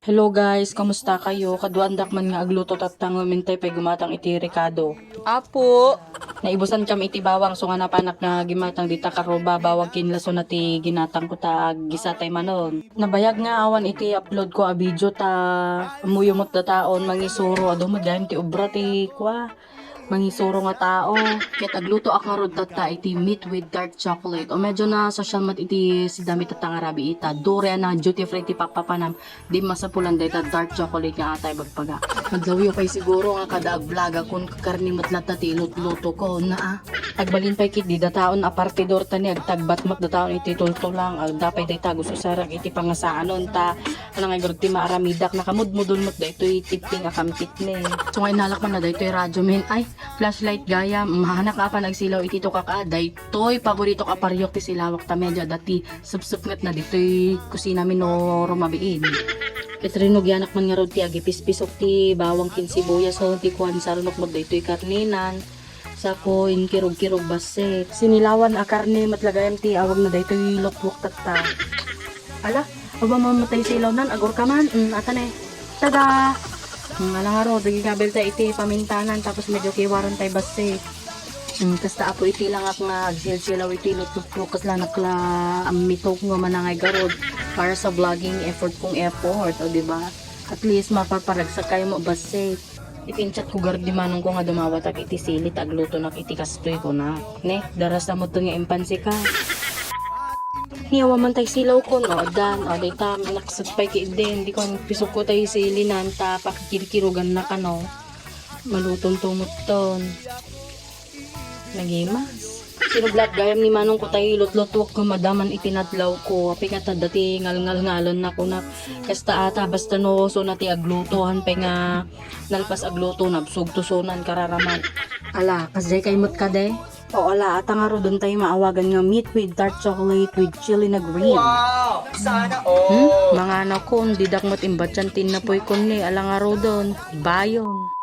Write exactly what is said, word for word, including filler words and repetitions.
Hello guys, kumusta kayo? Kaduandak man nga agluto tatta ngem intay pay gumatang iti rekado. Apo! Naibusan kami iti bawang, so nga napanak nga gimatang dita karuba, bawang kinlaso na ti ginatang ko ta agisa tay manon. Nabayag nga awan iti upload ko a video ta ammoyo met dataon mangisuro, adu met gayam ti obra ti kua. Mangisuro nga tao. Ket aglutoak ngarud tatta iti meat with dark chocolate. O medyo na social mat iti sidami tatta nga rabii ta. Durian na duty free ti pappapanam. Di masapulan dayta dark chocolate nga atay bagpaga. Madlawyo pay siguro nga kada agvlog akon karni met latta ti ilutluto ko. Naa. Agbalin pay ket dida taon a partidor ta ni agtagbat met dataon iti tultulang. Agda pay dayta gus-usarak iti pangasaanon ta. Ano nga igurot ti maaramidak, nakamudmudol met daytoy tipping a kampit men. So nga inalak man na daytoy radyo men. Ay, flashlight gayam. Mahanak apan agsilaw iti tukak a. Daytoy paboritok a pariok ti silawak ta medyo dati sepsep met na ditoy kusina mi no rumabiin. Ket rinugyanak man ngarud ti agipispisok ti bawang ken sibuyas, o ti kuan, sarunok met daytoy karnenan. Sako inkirog-kirog bassit. Sinilawan a karne met la gayam ti awagna daytoy lutwok tatta. Ala, aba mamatay silaw nan, agor ka man. Mm, ata ne. Tada! Mm, ala ngarud, dagingabel ta iti pamintanan, tapos medyo kiwaran tay bassit. Mm, kasta apo iti langak nga agsilsilaw iti lutwok, kasla nakla ammitog nga manangay garud para sa vlogging effort kong effort, o di ba? At least maparparagsak kayo mo bassit. Ipinchat ko garud ni manong ko nga dumawatak iti sili ta aglutonak iti kastoy, kunak. Ne, darasa mo to nga impansi ka. Niyawa man tay silaw ko, no? Adan, o, dayta, naksat pay ki din. Di ko ang pisok ko tay sili nan ta pakikirkirugan na ka, no? Maluton to muton. Nagimas. Sinublat gayam ni manong ko tay lutlutuak ko madaman iti nadlaw ko. Apay nga ta dati ngalngalngalan na kunak. Kasta ata basta no so na ti agluto, han pay nga nalpas agluto, nabsog to so nan kararaman. Ala, kasjay kay met kade? O ala, ata ngaruden tay maawagan nga meat with dark chocolate with chili na green. Wow! Sana all! Hmm? Mangana kon, didak met imbatian ti innapoy kon ni, ala ngaruden. Bayon.